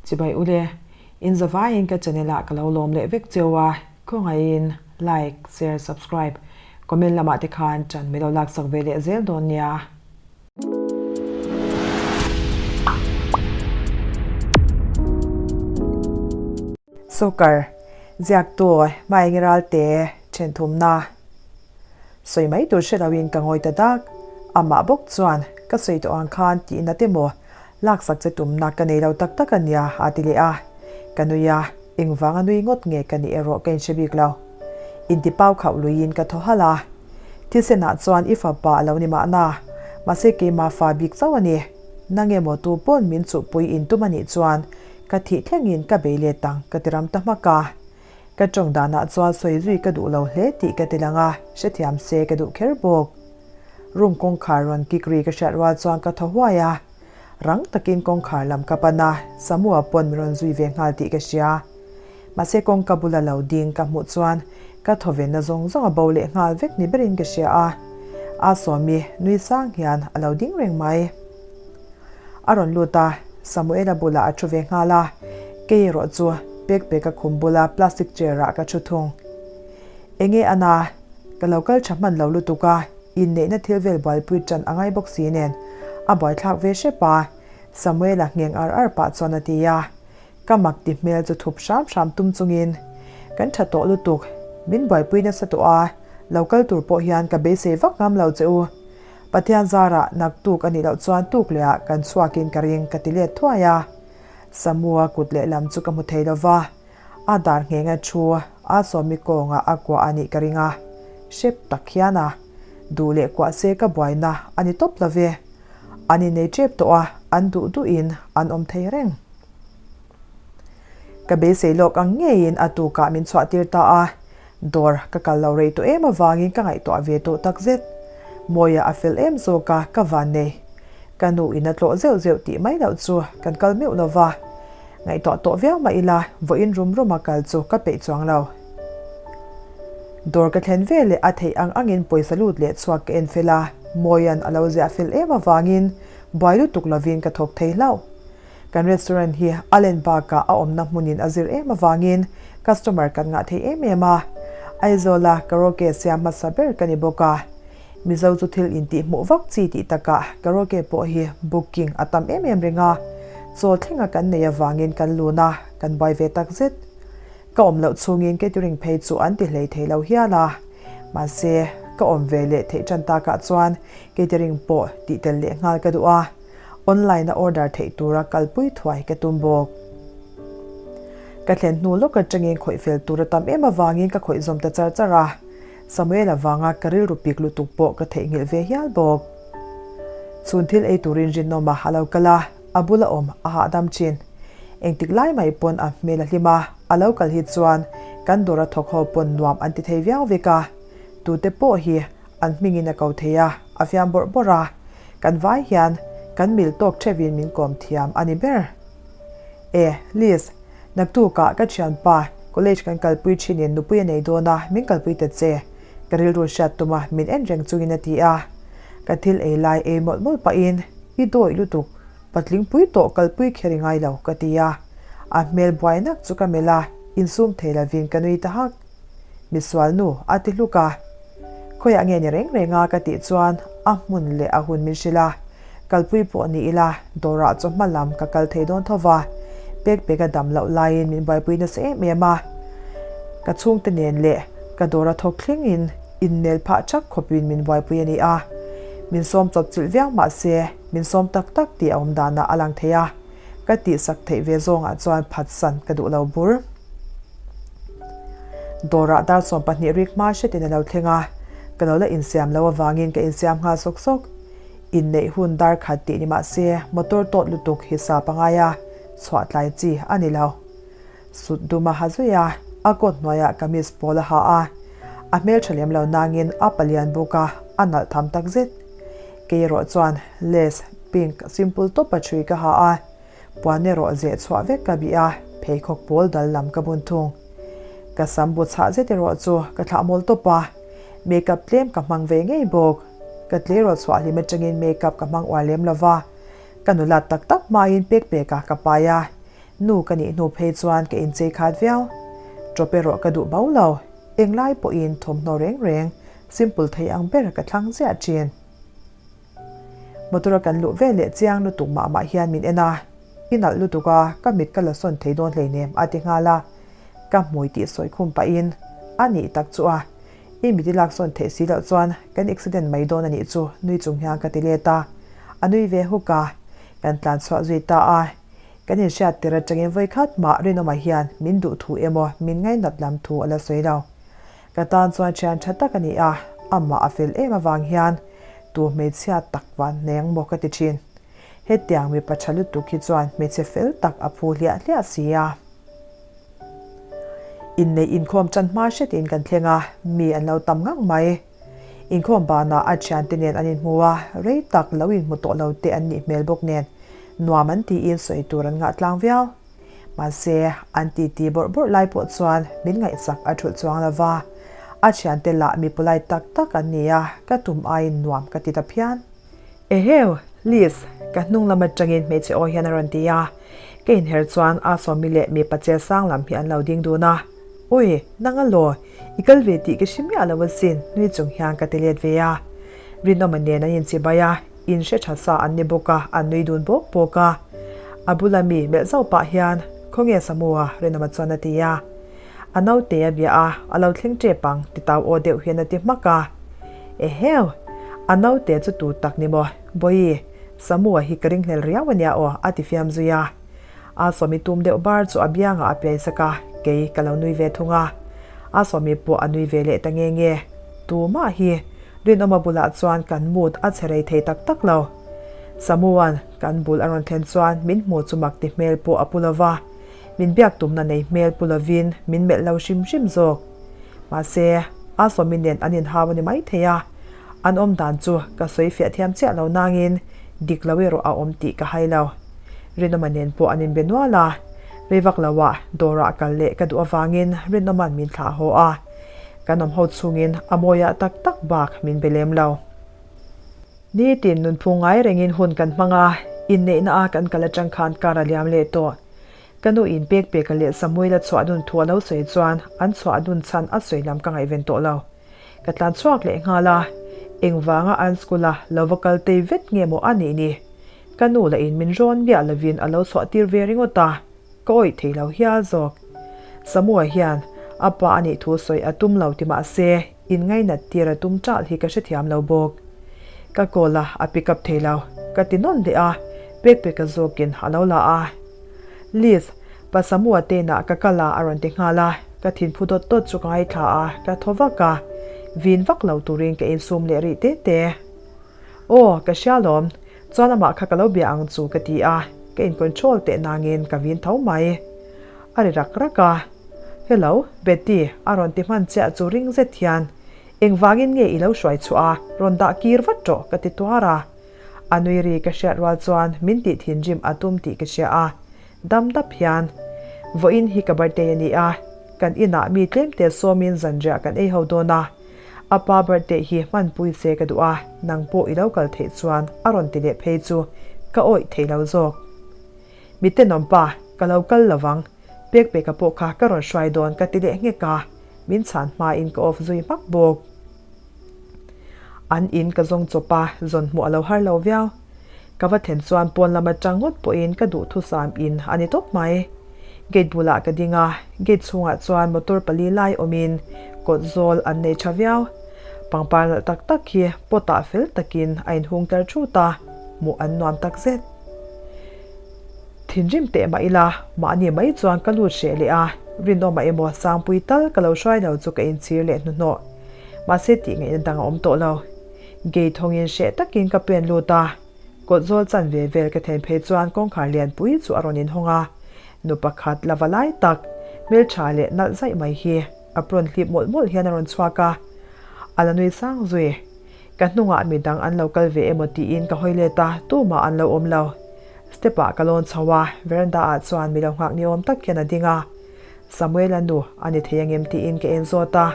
Chibai ule, in zavaiin ka channel ah ka lo lawm leh vek cheu a, khawngaihin like, share, subscribe, comment lamah te khan ṭan mi lo laksak ve leh zel dawn nia. Soccer, ziaktu Hmaengi Ralte ṭhenthumna. Sawi mai tur hre loin ka ngawi ta dak. Amah bawk chuan, Ka sawi tawh ang khan tihna te maw? Laksak che tumna ka nei lo tak tak a nia, a ti leh a. Ka nui a, engvanga nui ngawt nge ka nih erawh ka inhre bik lo. Intipau khauh luiin ka thaw halh a. Thisenah chuan i fapa a lo ni mahna, mahse keimah fa bik chauh a ni. Nang emaw tu pawn min chuhpui intum a nih chuan ka thih thlengin ka bei let ang ka ti ram ta hmak a. Ka tawng danah chuan sawi zui ka duh lo hle tih ka ti lang a, hrethiam se ka duh kher bawk. Room kawngkhar rawn kik ri ka hriat rual chuan ka thaw huai a, rang takin kawngkhar lam ka pan a, Samua pawn min rawn zui ve nghal tih ka hria. Mahse kawngka bula lo ding ka hmuh chuan ka thawvenna zawng zawng a bo leh nghal vek ni berin ka hria a, a Sawmi nui sang hian a lo ding reng mai. A rawn lut a, Samuela bulah a thu ve nghal a, kei erawh chu pek pek a khum bula plastic chair ah ka thu thung. Enge a na? Ka lo kal tha hman lo lutuk a, inneihna thil vel buaipui tan a ngai bawk si nen a buaithlak ve hrep a, Samuela ngheng ar ar pah chuan a ti a. Ka mak ti hmel chu thup hram hram tum chungin, Kan tha tawh lutuk, min buaipui nasa tawh a, lo kal tur pawh hian ka beisei vak ngam lo che u. Pathian zarah naktuk a nih loh chuan tuk leh ah kan chhuakin ka ring ka ti let thuai a. Samua kut lehlam chu ka hmu thei lo va, a dar nghenga thu a sawmi kawngah a kuah a nih ka ring a, hrep tak hian a duh leh kuah se ka buaina a ni tawp lo ve. An innei tep tawh a, an duh duhin an awm thei reng. Ka beisei lawk ang ngeiin a tukah min chhuah tir ta a, dawr ka kal lo rei tawh em avangin ka ngaihtuah ve tawh tak zet. Mawia a fel em zawk a, ka van nei. Ka nu in a tlawh zeuh zeuh tih mai loh chu kan kal meuh lo va. Ngaihtuah tawh viau mah ila vawiin rum ruma kal chu ka peih chuang lo. Dawr ka thlen ve leh a theih ang angin pawisa lut leh chhuak ka en fel a, Mawia'n a lo ziah fel em avangin buai lutuk lovin ka thawk thei hlauh. Kan restaurant hi a len bakah a awmna hmunin a zir em avangin customer kan ngah thei em em a. Aizawla karaoke siam hmasa ber ka ni bawk a. Mizo chu thil intih hmuh vak chi tih takah karaoke pawh hi booking a tam em em reng a. Chaw thlenga kan nei avangin kan lun a, kan buai ve tak zet. Ka awm loh chhungin catering phei chu an ti hlei thei lo hial a. Mahse, ka awm ve leh theih tan takah chuan catering pawh tih tel leh nghal ka duh a. Online a order theih tura kalpui thuai ka tum bawk. Ka thlen hnu lawk atangin khawih fel tur a tam em avangin ka khawih zawm ta char char a, Samuel avanga ka rilru pik lutuk pawh ka theihnghilh ve hial bawk. Chhun thil ei turin rinawm a a lo kal a, a bula awm a hahdam thin. Engtik lai mai pawn a hmel a hlim a, a lo kal hi chuan kan dawr a thawk ho pawn nuam an ti thei viau vek a, tute pawh hi An hmingin a ko thei a, a fiam bawrh bawrh a. Kan vai hian kan mil tawk theuhin min kawm thiam a ni ber. E, Liz, naktukah ka thianpa college kan kalpui thinin nupui a nei dawn a, min kalpui ta che. Ka rilru hriat tuma min en reng chungin a ti a. Ka thil ei lai ei mawlh mawlh pahin, I dawih lutuk, patling pui tawh kalpui kher i ngai lo, ka ti a. A hmel buai nak chu ka melh a, insum thei lovin ka nui ta hak. Misual nu, a ti hluk a. Khawiah nge ni reng reng a ka tih chuan a hmun leh a hun min hrilh a, kalpui pawh ni ila dawrah chawhma lam ka kal thei dawn tho va, pek pek a dam loh laiin min buaipui nasa em em a, ka chhungte nen leh ka dawra thawk thlengin innel phah thak khawpin min buaipui a ni a, min sawm chawp chilh viau mah se min sawm tak tak tih a awm danah a lang thei a, ka tihsak theih ve zawngah chuan phatsan ka duh lo bur. Dawrah dar 12 rik hma hretin a lo thleng a, ka lo la insiam lo avangin ka insiam nghal sawk sawk. Inneih hun dar khat tih ni mah se motor tawt lutuk hi sa pangai a, chhuah tlai chi a ni lo. Sut dum a ha zui a, a coat hnuaiah kamis pawl a ha a, a hmeltha lem lo nangin a palian bawk a, a nalh tham tak zet. Kei erawh chuan lace pink simple tawp a ṭhui ka ha a, Puan erawh zeh chhuah vek ka bih a, pheikhawk pawl dal lam ka bun thung. Ka sam bu chhah zet erawh chu ka thlah mawl tawp a, makeup tlem ka hmang ve ngei bawk. Ka tleirawl chhuah hlim atangin makeup ka hmang uar lem lo va, ka nulat tak tak hmain pek pekah ka pai a. Nu ka nih hnu phei chuan ka inchei khat viau. Ṭawp erawh ka duh bo lo. Englai pawhin thawmhnaw reng reng simple thei ang ber ka thlang ziah ṭhin. Motor a kan luh ve leh chiang lutuk mah mah hian min en a, I nalh lutuk a, ka mit ka la sawn thei dawn hleinem a ti nghal a. Ka hmui tih sawi khum pahin, A nih tak chu a, i mit i lak sawn theih si loh chuan kan accident mai dawn a nih chu nui chung hian ka ti let a. A nui ve huk a, kan tlan chhuah zui ta a. Kan inhriat tir atangin vawikhat mah Rinawma hian min duh thu emaw min ngainat lam thu a la sawi lo. Ka tan chuan thian tha tak a ni a, amah a fel em avang hian tu hmeichhia tak van hneng maw ka ti thin. Hetiang mipa tha lutuk hi chuan hmeichhe fel tak a phu hliah hliah si a. Inneih inkhawm tan hma hretin kan thleng a, mi an lo tam ngang mai. Inkhawm banah a thiante nen an inhmu a, rei tak lo inhmu tawh lo te an nih hmel bawk nen nuam an tiin sawi tur an ngah tlang viau. Mahse, an titi bawrh bawrh lai pawh chuan min ngaihsak a thulh chuang lo va, a thiante lah mi polite tak tak an ni a, ka tum aiin nuam ka ti ta phian. Eheu, Liz, ka hnung lam atangin hmeichhe aw hian a rawn ti a, ka inher chuan a sawmi leh mipa che sang lam hi an lo ding dun a, Ui, nang alaw, i kal ve tih ka hre miah lo asin, nui chung hian ka ti let ve a. Rinawma nen an inchibai a, In hre tha sa an ni bawk a, an nui dun bawk bawk a. A bula mi melh zauh pah hian, Khawnge Samua? Rinawma chuan a ti a. A naute a bia a, a lo thleng tep ang, ti tau aw deuh hian a ti hmak a. Eheu! A naute chu tu tak ni maw? Bawihi, Samua hi ka ringhlel riau a nia aw, a ti fiam zui a. A sawmi tum deuh bar chu a biangah a piai sak a, kei ka lo nui ve thung a. A sawmi pawh a nui ve leh ta nge nge. Tumah hi Rinawma bulah chuan kan mood a che rei thei tak tak lo. Samuan kan bul a rawn thlen chuan min hmu chu mak ti hmel pawh a pu lo va, min biak tumna nei hmel pu lovin min melh lo hrim hrim zawk. Mahse, a sawmi nen an inhau a ni mai thei a, an awm dan chu ka sawi fiah thiam chiah lo nangin dik lo erawh a awm tih ka hai lo. Rinawma nen pawh an inbe nual a, rei vak loah dawrah kal leh ka duh avangin Rinawma'n min thlah haw a. Kan awm ho chungin a mawiah tak tak bak min be lem lo. Nitin nunphung ngai rengin hun kan hmang a, inneihna a kan kal atang khan kar a liam leh tawh. Ka nu in pek peka leh Samuela chhuah dun thu a lo sawi chuan an chhuah dun chhan a sawi lam ka ngaihven tawh lo. Ka tlan chhuak leh nghal a, engvanga an school a lo va kal tei vet nge maw a nih ni? Ka nu lah in min rawn miah lovin a lo chhuah tir ve ringawt a. Ka awih thei lo hial zawk. Samua hian a pa a nih thu sawi a tum lo ti mah se, in ngainat tir a tum ṭalh hi ka hrethiam lo bawk. Ka call a, a pick up thei lo. Ka ti nawn leh a, pek peka zawkin a lo la a. Liz, pa Samua te inah ka kal a a rawn ti nghal a, ka thinphu dawt dawt chu ka ngaithla a, ka thaw vak a, vin vak lo turin ka insum leh rih te te. Aw, ka hria lawm. Chuan amah kha ka lo bia ang chu ka ti a, ka in control teh nangin ka vin tho mai. A ri rak rak a. Hello, Betty, a rawn ti hman chiah chu ring zet hian, Engvangin nge i lo hruai chhuah a, rawn dah kir vat rawh, ka ti tuar a. A nui ri ka hriat rual chuan min tih thinrim a tum tih ka hria a. Dam dap hian, Vawiin hi ka birthday a ni a, kan inah mi tlemte sawmin zanriah kan ei ho dawn a, A pa birthday hi hmanpui se ka duh a, nang pawh i lo kal theih chuan a rawn ti leh phei chu ka awih thei lo zawk. Mi tenawm pa, ka lo kal lo vang, pek peka pawh kha ka rawn hruai dawn ka ti leh nghek a, min chhan hmain ka off zui hmak bawk. An in ka zawng chawp a, zawn hmuh a lo har lo viau. Ka va thlen chuan pawn lam atang ngawt pawhin ka duhthusam in a ni tawp mai. Gate bulah ka ding a, gate chhungah chuan motor pali lai awmin kawt zawl an nei tha viau. Pangpar nalh tak tak hi pot ah fel takin a inhung tar thut a, hmuh an nuam tak zet. Thinrim teh mah ila, mahni mai chuan ka lut hreh leh a, rinawma emaw Sangpui tal ka lo hruai lo chu ka inchhir leh hnuhnawh. Mahse tih ngaihna dang a awm tawh lo. Gate hawngin hreh takin ka pen lut a, kawt zawl chan ve vel ka then phei chuan kawngkhar lianpui chu a rawn inhawng a, nu pakhat la va lai tak, hmeltha leh nalh zaih mai hi apron hlip mawlh mawlh hian a rawn chhuak a, a la nui sang zui. Ka hnungah midang an lo kal ve emaw tiin ka hawi let a, tumah an lo awm lo. Step ah ka lawn chho a, veranda ah chuan mi lo nghak ni awm tak hian a ding a. Samuela nu a ni thei angem tiin ka en zawt a,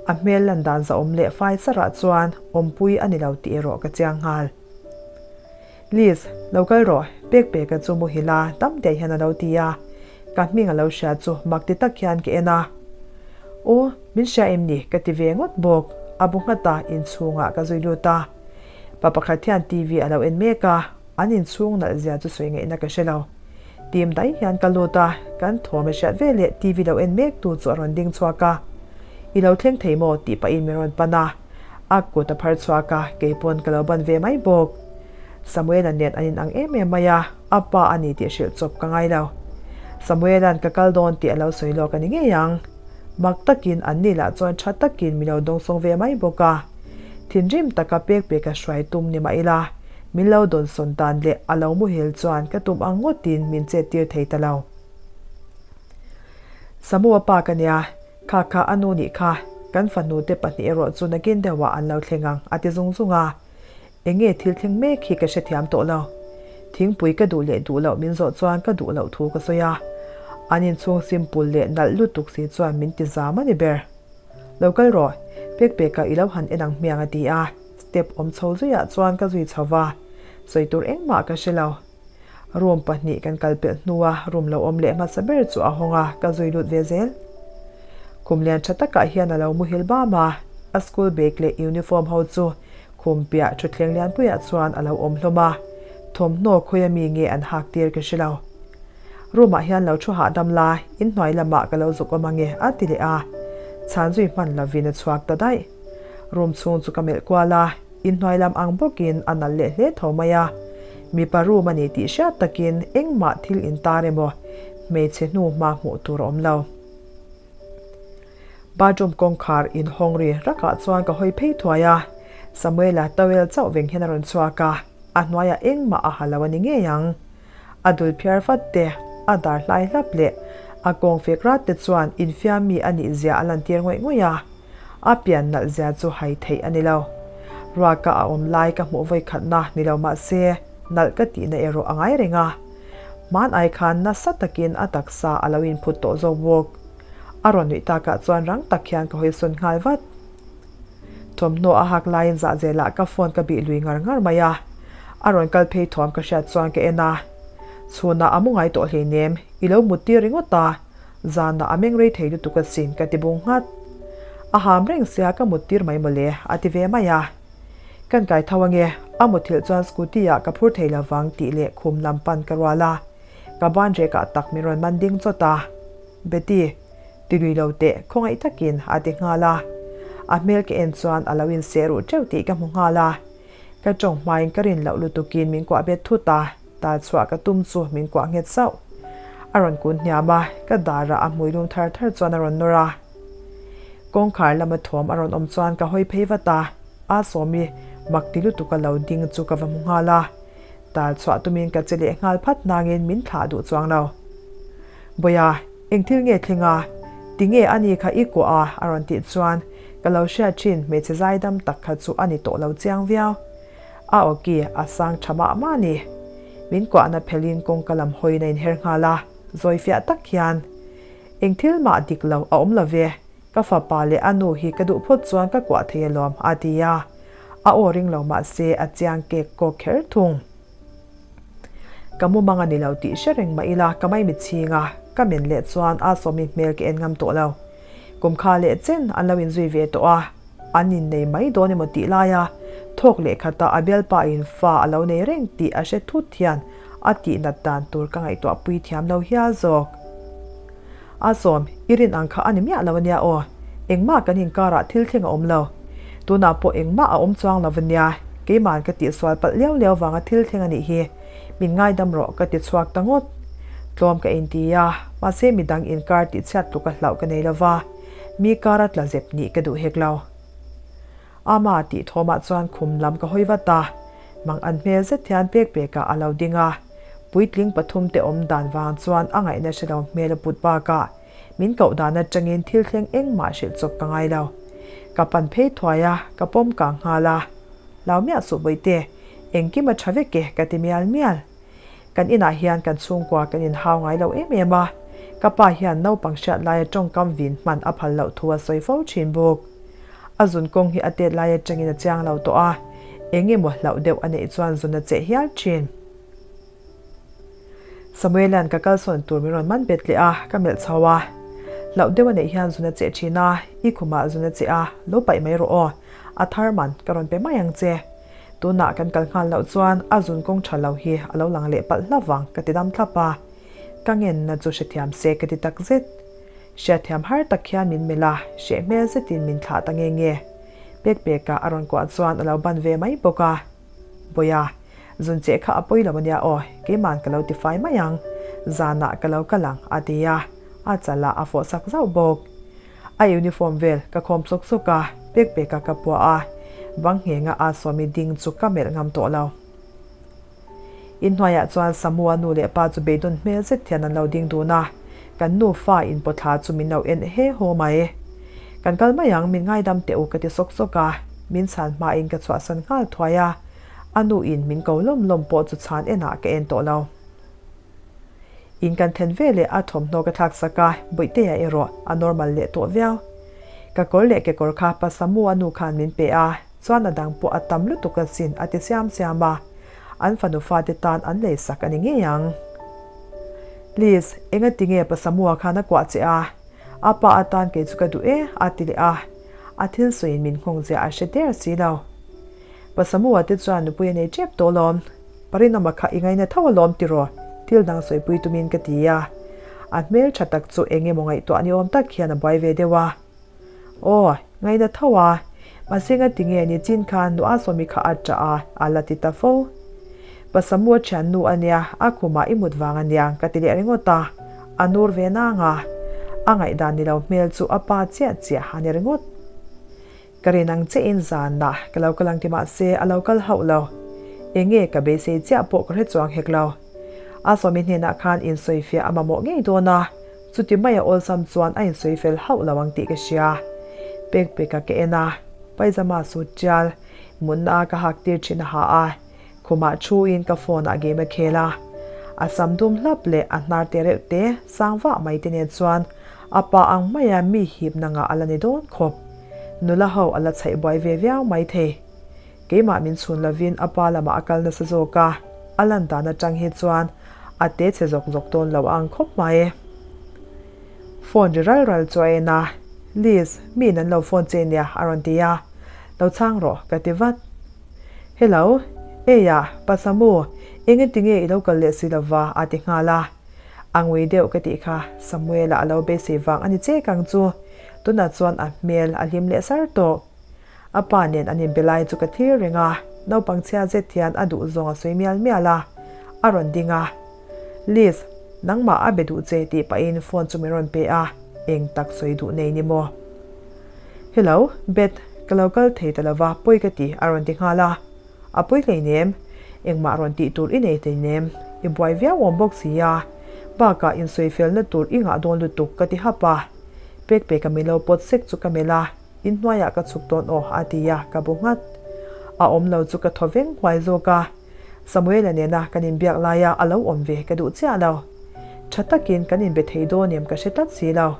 a hmel lan dan zahawm leh fai sarah chuan awmpui a ni lo tih erawh ka chiang nghal. Liz, lo kal rawh, pek peka chu muhil a, tam daih hian a lo ti a. Ka hming a lo hria chu mak ti tak hian ka en a. Aw, min hria em ni? Ka ti ve ngawt bawk. A bu nghat a, inchhungah ka zui lut a. Pa pakhat hian TV a lo en mek a, an inchhung nalh zia chu sawi ngaihna ka hre lo. Tim daih hian ka lut a, kan thawm a hriat veleh TV lo en mek tu chu a rawn ding chhuak a. I lo thleng thei maw? tih pahin min rawn pan a. A kut a phar chhuak a, kei pawn ka lo ban ve mai bawk. Samuela nen an inang em em mai a, a pa a ni tih hrilh chawp ka ngai lo. Samuela'n ka kal dawn tih a lo sawi lawk a ni ngei ang. Mak takin an ni lah chuan tha takin mi lo dawngsawng ve mai bawk a. Thinrim taka pek peka hruai tum ni mah ila, min lo dawnsawn dan leh a lo muhil chuan ka tum ang ngawtin min chet tir thei ta lo. Samua pa ka nia, kha kha a nu nih kha, kan fanu te pahnih erawh chu nakin deuhah an lo thleng ang a ti zung zung a. Enge thil thleng mek hi ka hrethiam tawh lo. Thingpui ka duh leh duh loh min zawh chuan ka duh loh thu ka sawi a. An inchhung simple leh nalh lutuk si chuan min ti zam a ni ber. Lo kal rawh, pek peka i lo han en ang hmiang a ti a, step awm chho zuiah chuan ka zui chho va, sawi tur engmah ka hre lo. Room pahnih kan kal pelh hnua room lo awm leh hmasa ber chu a hawng a, ka zui lut ve zel. Khum lian tha takah hian a lo muhil bam a, a school bag leh uniform ho chu Khum piah thutthleng lianpuiah chuan a lo awm hlawm a, thawmhnaw khawia mi nge an hak tir ka hre lo. Room ah hian lo thu hahdam la, inhnuai lamah ka lo zuk awm ange a ti leh a, chhan zui hman lovin a chhuak ta daih. Room chhung chu ka melh kual a, inhnuai lam ang bawkin a nal leh hle tho mai a. Mipa room a ni tih hriat takin engmah thil intar emaw hmeichhe hnu hma hmuh tur a awm lo. Bathroom kawngkhar inhawng ri rakah chuan ka hawi phei thuai a, Samuela towel chauh veng hian a rawn chhuak a, a hnuaiah engmah a ha lo a ni ngei ang. A dul phiar vat te, a dar hlai hlap leh a kawng fek rat te chuan infiam mi a nih zia a lantir ngawih ngawih a, a pian nalh zia chu hai theih a ni lo. Ruaka a awm lai ka hmuh vawi khatna ni lo mah se, nalh ka tihna erawh a ngai reng a. Hman ai khan nasa takin a taksa a lo inphut tawh zawk bawk. A rawn nuih takah chuan rang tak hian ka hawi sawn nghal vat. Thawmhnaw a hak laiin zah zelah ka phone ka bih lui ngar ngar mai a. A rawn kal phei thuam ka hriat chuan ka en a. Chhunah a mu ngai tawh hleinem, i lo mut tir ringawt a, zanah a meng rei thei lutuk asin ka ti bung nghat. A ham reng sia ka mut tir mai mawle a ti ve mai a. Kan kai tho ange, a muthilh chuan scooty ah ka phur thei lovang tih leh khum lam pan ka rual a. Ka ban rekah tak min rawn man ding chawt a. Betty, ti lui lo teh, khawngaih takin a ti nghal a. A hmel ka en chuan a lo inseh ruh teuh tih ka hmu nghal a. Ka tawng hmain ka rin loh lutukin min kuah bet thut a, tal chhuah ka tum chu min kuah nghet sauh. A rawn kun hniam a, ka darah a hmui lum thar thar chuan a rawn nawr a. Kawngkhar lama thawm a rawn awm chuan ka hawi phei vat a, a Sawmi mak ti lutuk a lo ding chu ka va hmu nghal a. Tal chhuah tumin ka che leh nghal phat nangin min thlah duh chuang lo. Bawia, eng thil nge thleng a? Tinge a ni kha i kuah a? a rawn tih chuan ka lo hriat thin hmeichhe zaidam tak kha chu a ni tawh lo chiang viau. A awki a sang tha mah mah a ni. Min kuahna phelin kawngka lam hawiin a inher nghal a, zawi fiah tak hian, Eng thil mah dik lo a awm lo ve, ka fapa leh a nu hi ka duh phawt chuan ka kuah thei alawm, a ti a. A aw ring lo mah se a chiang kek kawk kher thung. Ka mumang a ni lo tih hre reng mah ila ka mai mitchhing a, ka men leh chuan a Sawmi hmel ka en ngam tawh lo. Kum kha leh chen an lo inzui ve tawh a, an innei mai dawn emaw tih laia thawk leh khata a bialpa in fa a lo nei reng tih a hre thut hian a tihnat dan tur ka ngaihtuah pui thiam lo hial zawk. A sawm, i rin ang kha a ni miah lo ania aw. Engmah kan inkarah thil thleng a awm lo. Tunah pawh engmah a awm chuang lo ania, keima'n ka tihsual palh liau liau vanga thil thleng a nih hi. Min ngaidam rawh ka ti chhuak ta ngawt. Tlawm ka inti a, mahse midang inkar tihchhiat tluka hlauh ka nei lo va, mi kara tla zep nih ka duh hek lo. Ama tih thawmah chuan khum lam ka hawi vat a, mang an hmel zet hian pek pekah a lo ding a. Puitling pathumte awm dan vang chuan a ngaihna hre lo hmel a put bakah min koh dan atangin thil thleng engmah hrilh chawp ka ngai lo. Ka pan phei thuai a, ka pawm kang nghal a. Lau miah suh Bawihte, engkim a tha vek e ka ti mial mial. Kan inah hian kan chhungkua kan inhau ngai lo em em a, ka pa hian naupang hriat laia tawngkam vin hman a phal loh thu a sawi fo thin bawk. A zun kawng hi a tet lai atangin a chiang lo tawh a, eng emaw hlauh deuh a neih chuan zun a cheh hial thin. Samuela'n ka kalsawn tur min rawn man bet leh a, ka melh chho a. Hlauh deuh a neih hian zun a cheh thin a, i khumah zun a cheh a, lo paih mai rawh aw, a thar man ka rawn pe mai ang che. Tunah kan kal nghal loh chuan a zun kawng tha lo hi a lo lang leh palh hlauh vang ka ti dam thlap a, ka ngenna chu hrethiam se ka ti tak zet. Hriatthiam har tak hian min melh a, hreh hmel zetin min thlah ta nge nge. Pek peka a rawn kuah chuan a lo ban ve mai bawk a. Bawiha, zun cheh kha a pawi lo ania aw, keiman ka lo tifai mai ang, zanah ka lo kal ang a ti a, a chalah a fawh sak zauh bawk. A uniform vel ka khawm sawk sawk a, pek peka ka puah a, bang nghenga a sawmi ding chu ka melh ngam tawh lo. Inhnuaiah chuan Samua nu leh pa chu beidawn hmel zet hian an lo ding dun a, kan nufa inpawthla chu min lo en he haw mai. Kan kal mai ang, min ngaidam teh u ka ti sawk sawk a, min chhan hmain ka chhuahsan nghal thuai a, a nu in min ko lawm lawm pawh chu chhan enah ka en tawh lo. In kan then ve leh a thawmhnaw ka thlak sak a, Bawihtea erawh a normal leh tawh viau. Ka kawr leh kekawr kha pa Samua nu khan min pe a, Chuan a dang pawh a tam lutuk asin a ti siam siam a, an fanu fate tan an lei sak a ni ngei ang. Liz, enga tinge pa Samua khan a kuah che a? A pa atan kei chu ka duh e a ti leh a, a thil sawiin min nghawng zia a hre der si lo. Pa Samua te chuan nupui a nei tep tawh alawm, Parinawma kha i ngaina tho alawm tiraw? Thil dang sawipui tumin ka ti a, a hmel tha tak chu eng emaw ngaihtuah ni awm tak hian a buai ve deuh a. Aw, ngaina tho a, mahse nga tinge ni chin khan nu Asawmi kha a ṭah a, a la ti ta fo. Pa Samua ṭhian nu a nia, a khumah i mut vang a nia ka ti leh ringawt a, a nur ve nang a, a ngaihdan ni lo hmel chu a pa chiah chiah a ni ringawt. Ka rin ang chiahin zanah ka lo kal ang ti mahse a lo kal hauh lo. Enge ka beisei chiah pawh ka hre chuang hek lo. Asawmi hnenah khan insawifiah a mamawh ngei dawn a, Chuti maia awlsam chuan a insawi fel hauh lo ang tih ka hria. Pek peka ka en a, paijama suit tial, mutna a ka hak tir thin a ha a, khumah thu in ka phone ah game a khel a. A sam dum hlap leh a hnar te reuh te sang vah mai te nen chuan a pa ang maia mi hip na ngah a la ni dawn khawp. Nula ho a la chhaih buai ve viau mai thei. Keimah min chhun lovin a pa lamah a kal nasa zawk a, a lan dan atang hi chuan a te chhe zawk zawk dawn lo ang khawp mai. Phone ri ral ral chu a en a, Liz, miin an lo phone che nia a rawn ti a, Lo chhang rawh ka ti vat. Hello, Eia, Pa Samu, engati nge i lo kal leh si lova a ti nghal a. A ngui deuh ka tih kha Samuela a lo beisei vang a ni chek ang chu, tunah chuan a hmel a hlim leh sar tawh. A pa nen an inbe lai chu ka thlir reng a, naupang chhia zet hian a duh zawng a sawi mial mial a, a rawn ding a. Liz, nangmah a be duh che tih pahin phone chu min rawn pe a, eng tak sawi duh nei ni maw? Hello, Beth, ka lo kal thei ta lova, pawi ka ti, a rawn ti nghal a. A pawi hleinem, engmah rawn tih tur i nei hleinem, i buai viau awm bawk si a, bakah insawifelna tur i ngah dawn lutuk ka ti hap a. Pek peka min lo pawt sek chu ka melh a. Inhnuaiah ka chhuk dawn aw a ti a, ka bu nghat. A awm lo chu ka thaw veng huai zawk a, Samuela nena kan inbiak laia a lo awm ve ka duh chiah lo. Tha takin kan inbe thei dawn em ka hre tlat si lo.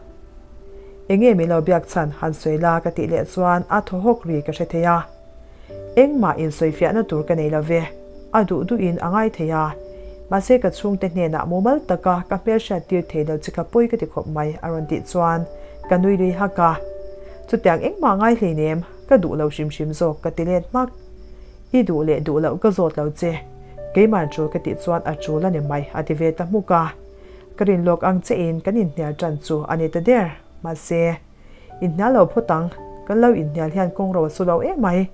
Enge min lo biak chhan han sawi la ka tih leh chuan a thaw hawk ri ka hre thei a. Engmah insawifiahna tur ka nei lo ve, a duh duhin a ngai thei a. Mahse ka chhungte hnenah mumal taka ka hmelhriat tir thei lo chi ka pawi ka ti khawp mai a rawn tih chuan ka nui lui hak a. Chutiang engmah ngai hleinem, ka duh lo hrim hrim zawk ka ti let hmak. I duh leh duh loh ka zawt lo che, keiman tul ka tih chuan a tul a ni mai a ti ve ta hmuk a. Ka rin lawk ang chein kan inhnial tan chu a ni ta der, mahse. Inhnial lo phawt ang, kan lo inhnial hian kawng ro a su lo em mai.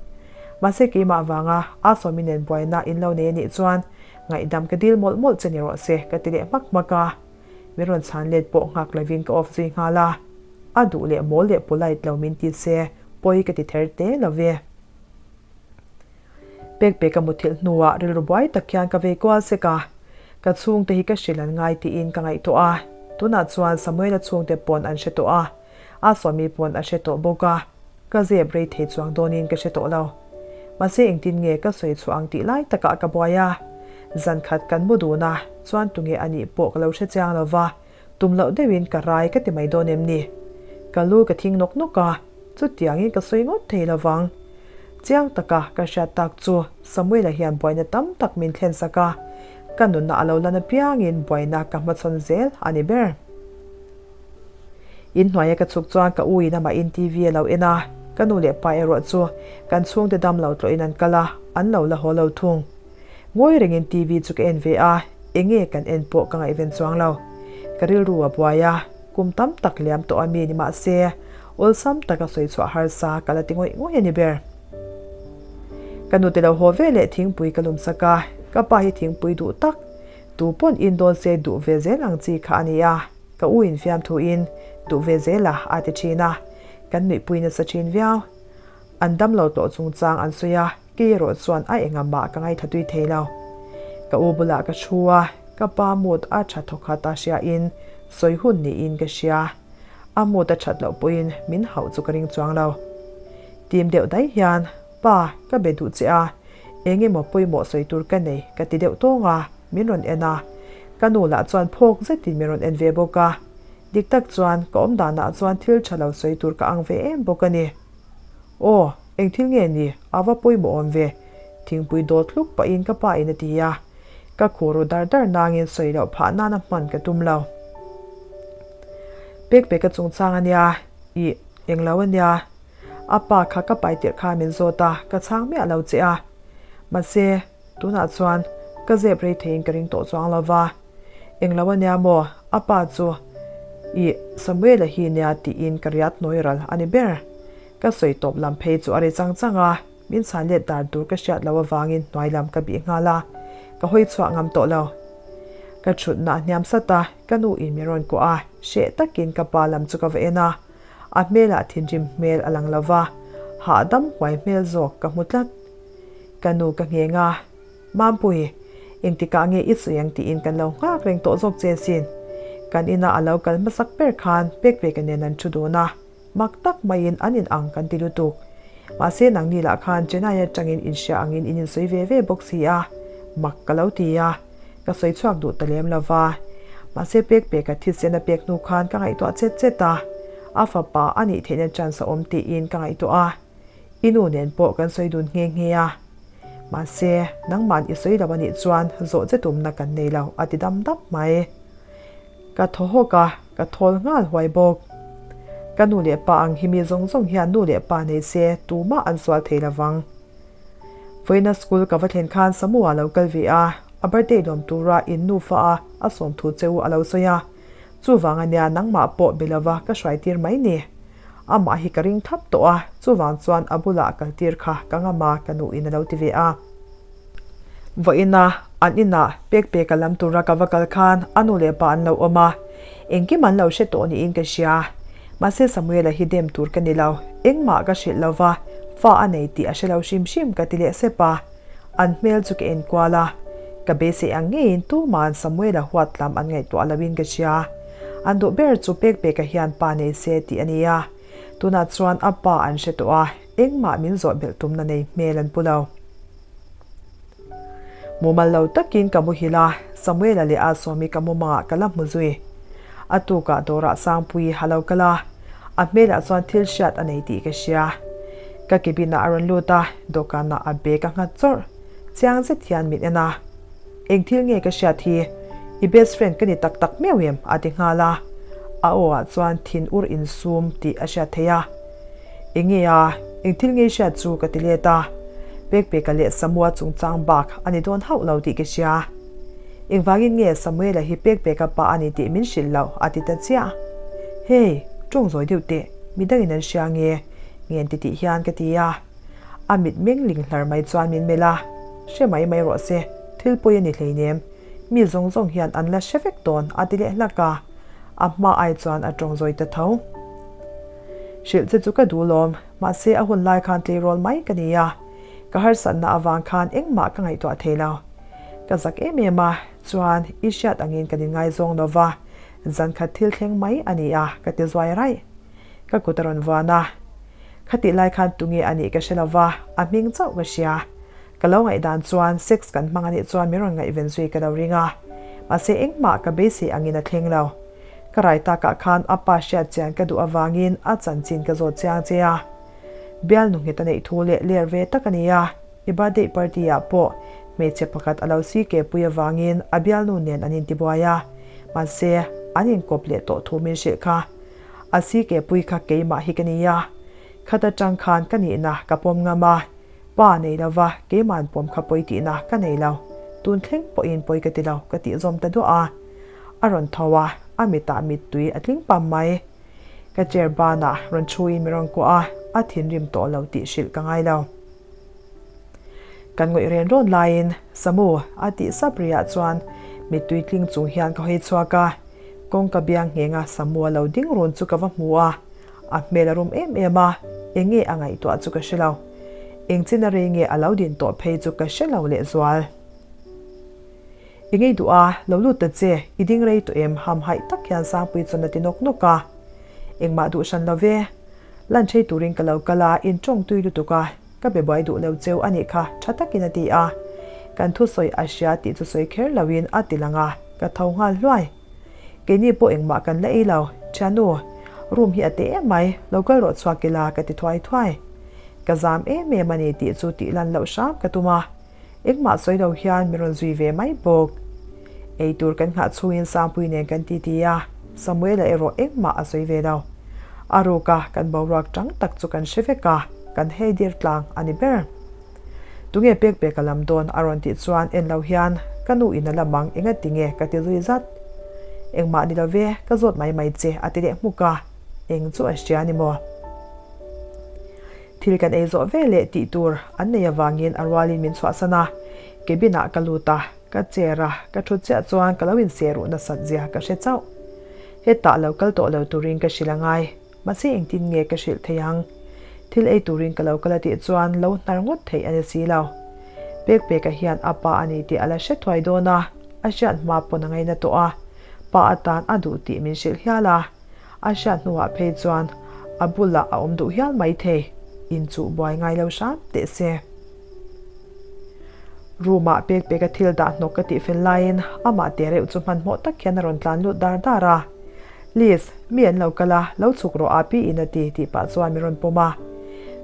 Mahse keimah vanga a sawmi nen buaina in lo nei anih chuan ngaihdam ka dil mawlh mawlh che ni rawh se ka ti leh hmak hmak a. Min rawn chhan let pawh nghak lovin ka off zui nghal a. A duh leh mawl leh polite lo min ti se pawi ka ti ther te lo ve. Pek pek a muthilh hnuah rilru buai tak hian ka vei kual sek a, ka chhungte hi ka hrilh an ngai tiin ka ngaihtuah a, tunah chuan Samuela chhungte pawn an hre tawh a, a sawmi pawn a hre tawh bawk a, ka zep rei thei chuang dawnin ka hre tawh lo. Mahse engtin nge ka sawi chhuah ang tih lai takah ka buai a, zan khat kan mu dun a, chuan tunge a nih pawh ka lo hre chiang lo va, Tum loh deuhin ka rai ka ti mai dawn em ni? Ka lu ka thing nawk nawk a, chutiangin ka sawi ngawt thei lo vang. Chiang taka ka hriat tak chu Samuela hian buaina tam tak min thlen sak a. Ka nunna a lo lan apiangin buaina ka hmachhawn zel a ni ber. In hnuaia ka chhuk chuan ka u in amahin TV a lo en a, ka nu leh pa erawh chu kan chhungte dam lo tlawhin an kal a, an lo la haw lo thung. Ngawi rengin TV chu ka en ve a, enge kan en pawh ka ngaihven chuang lo. Ka rilru a buai a, kum tam tak liam tawh a mi ni mah se, awlsam taka sawi chhuah harsa ka la ti ngawih ngawih a ni ber. Ka nute lo haw ve leh thingpui ka lum sak a, ka pa hi thingpui duh tak, tu pawn in dawn se duh ve zel ang chi kha a ni a, ka u in fiamthu in duh ve zel a a ti thin a, kan nuihpui nasa thin viau. An damlo tawh chungchang an sawi a, kei erawh chuan a engah mah ka ngaithla tui thei lo. Ka u bulah ka thu a, ka pa mood a tha thawkhat a hriain sawi hun niin ka hria. A mood a that loh pawhin min hauh chu ka ring chuang lo. Tim deuh daih hian, Pa, ka be duh che a, eng emaw pawimawh sawi tur ka nei ka ti deuh tawng a, min rawn en a. Ka nu lah chuan phawk zetin min rawn en ve bawk a. Dik tak chuan, ka awm danah chuan thil tha lo sawi tur ka ang ve em bawk a ni. Aw, eng thil nge ni? A va pawimawh awm ve. Thingpui dawt hluk pahin ka pa in a ti a. Ka khuh ru dar dar nangin sawi loh phah nana hman ka tum lo. Pek pek a chungchang a nia, ih, eng lo a nia. A pa kha ka pai tirh khan min zawt a, ka chhang miah lo che a. Mahse, tunah chuan ka zep rei theiin ka ring tawh chuang lo va. Eng lo a nia maw, a pa chu ih Samuela hi nia tiin ka riat nawi ral a ni ber. Ka sawi tawp lam phei chu a ri chang chang a, min chhan let dar tur ka hriat loh avangin hnuai lam ka bih nghal a, ka hawi chhuah ngam tawh lo. Ka thutna a hniam sat a, ka nu in min rawn kuah a, hreh takin ka pa lam chu ka va en a. A hmelah thinrim hmel a lang lo va, hahdam huai hmel zawk ka hmu tlat. Ka nu ka ngheng a, Mampui, engtikah nge i sawi ang tiin kan lo nghak reng tawh zawk che sin. Kan ina a lo kal hmasak ber khan Pekpeka nen an thu dun a, mak tak maiin an in ang kan ti lutuk. Mahse nangni lah khan Chennai atangin inhria angin in insawi ve ve bawk si a, mak ka lo ti a. Ka sawi chhuak duh ta lem lo va. Mahse pek peka thisen a pek hnu khan ka ngaihtuah chet chet a, a fapa a nih theihna chance a awm tiin ka ngaihtuah a. I nu nen pawh kan sawi dun nghe nghe a. Mahse, nangman i sawi lo a nih chuan zawh che tumna kan nei lo a ti dam dap mai. Ka thaw hawk a, ka thawl nghal huai bawk. Ka nu leh pa ang hi mi zawng zawng hian nu leh pa nei se tumah an sual thei lo vang. Vawiina school ka va thlen khan Samu a lo kal ve a, a birthday lawm tura in nufa a a sawm thu che u a lo sawi a. Chuvang ania nangmah pawh be lova ka hruai tir mai ni. Amah hi ka ring thlap tawh a, chuvang chuan a bulah kal tir kha ka ngam a ka nu in a lo ti ve a. Vawiina an inah pek peka lam tura ka va kal khan a nu leh pa an lo awm a, engkim an lo hre tawh niin ka hria. Mahse Samuela hi dem tur ka ni lo, engmah ka hrilh lo va, fa a nei tih a hre lo hrim hrim ka ti leh sep a. An hmel chu ka en kual a, ka beisei ang ngeiin tuma'n Samuela huat lam an ngaihtuah loin ka hria. An duh ber chu pek peka hian pa nei se tih a ni a, tunah chuan a pa an hre tawh a, engmah min zawh belh tumna nei hmel an pu lo. Mumal lo takin ka muhil a, Samuela leh Asawmi ka mumangah ka la hmu zui. A tukah dawrah Sangpuii a lo kal a, a hmelah chuan thil hriat a nei tih ka hria. Ka cabin ah a rawn lut a, dawhkanah a bag a nghat chawrh. Chiang zet hian min en a, Eng thil nge ka hriat hi? I best friend ka ni tak tak meuh em? a ti nghal a, a aw ah chuan thin ur insum tih a hriat theih a. Enge a, eng thil ngei hriat chu ka ti let a. Pekpeka leh Samua chungchang bak a ni dawn hauh lo tih ka hria. Engvangin nge Samuela hi Pekpeka pa a ni tih min hrilh loh a ti ta chiah. Hey, tawng zawi deuh teh, midangin an hria nge? Ngen ti tih hian ka ti a. A mit meng ling hlar mai chuan min melh a, Hre mai mai rawh se, thil pawi a ni hleinem. Mi zawng zawng hian an la hre vek dawn a ti leh hlak a. A hma ai chuan a tawng zawi ta tho. Hrilh che chu ka duh lawm, mahse a hun lai khan tleirawl mai ka ni a, ka harsatna avang khan engmah ka ngaihtuah thei lo. Ka zak em em a, chuan i hriat angin kan inngaizawng lo va, zan khat thil thleng mai a ni a, ka ti zuai raih. Ka kut a rawn vuan a, khatih lai khan tunge a nih ka hre lo va, a hming chauh ka hria. Ka lo ngaihdan chuan sex kan hmang a nih chuan min rawn ngaihven zui ka lo ring a, mahse engmah ka beisei angin a thleng lo. Ka rai takah khan a pa hriat chian ka duh avangin a chanchin ka zawt chiang che a. Bialnu nghet a neih thu leh ler ve tak a ni a, i birthday party ah pawh Hmeichhe pakhat a lo si ke pui avangin a bialnu nen an intibuai a, mahse an inkawp leh tawh thu min hrilh kha. A si ke pui kha keimah hi ka ni a, khat atang khan ka nihna ka pawm ngam a, pa nei lova keima'n pawm kha pawi tihna ka nei lo, tun thleng pawhin pawi ka ti lo ka tih zawm ta duah a. A rawn tho a, a mitah mittui a tling pam mai. Ka chair banah rawn chhuiin min rawn kuah a, a thinrim tawh lo tih hrilh ka ngai lo. Kan ngawih ren rawn laiin Samu a tih sap riah chuan mittui tling chung hian ka hawi chhuak a, kawngka biang nghenga Samu a lo ding run chu ka va hmu a, a hmel a rum em em a, eng nge a ngaihtuah chu ka hre lo. Eng chin a rei nge a lo din tawh phei chu ka hre lo lehzual. I ngei duh a, lo lut ta che, i ding rei tawh em hamhaih tak hian Sangpui chuan a ti nawk nawk a. Engmah duh hran lo ve. Lunch hei turin ka lo kal a, in tawng tui lutuk a, ka be buai duh lo cheu a nih kha, tha takin a ti a. Kan thusawi a hria tih chu sawi kher loin a ti lang a, ka tho nghal hluai. Keini pawh engmah kan la ei lo, thiannu, room hi a teh em mai, lo kal rawh chhuak ila ka ti thuai thuai. Ka zam em em a ni tih chu tih lan loh hram ka tum a. Engmah sawi lo hian min rawn zui ve mai bawk. Ei tur kan nghah chhungin Sangpui nen kan titi a, Samuela erawh engmah a sawi ve lo. A ruka kan boruak tang tak chu kan hre vek a, kan hei dir tlang a ni ber. Tunge pek pek a lam dawn a rawn tih chuan en lo hian ka nu in a lam ang engati nge ka ti zui zat. Engmah ni lo ve, ka zawt mai mai che a ti leh hmuk a, eng chu a hria ni maw? Thil kan ei zawh ve leh tih tur an nei avangin a rualin min chhuahsan a, cabin ah ka lut a, ka chair a, ka thut chiah chuan ka lo inse ruh nasat zia ka hre chauh. Hetah lo kal tawh lo turin ka hrilh a ngai, mahse engtin nge ka hrilh thei ang? Thil ei turin ka lo kal a tih chuan lo hnar ngawt theih a ni si lo. Pekpeka hian a pa a ni tih a la hre thuai dawn a, a hriat hma pawn a ngaina tawh a, pa atan a duh tih min hrilh hial a. A hriat hnuah phei chuan a bulah a awm duh hial mai thei, inchuh buai ngai lo hram teh se. Room ah pek pek a thil dah hnawk ka tih fel laiin amah te reuh chu hmanhmawh tak hian a rawn tlan lut dar dar a. Liz, mi an lo kal a, lo chhuk rawh a piin a ti tih pah chuan min rawn pawm a.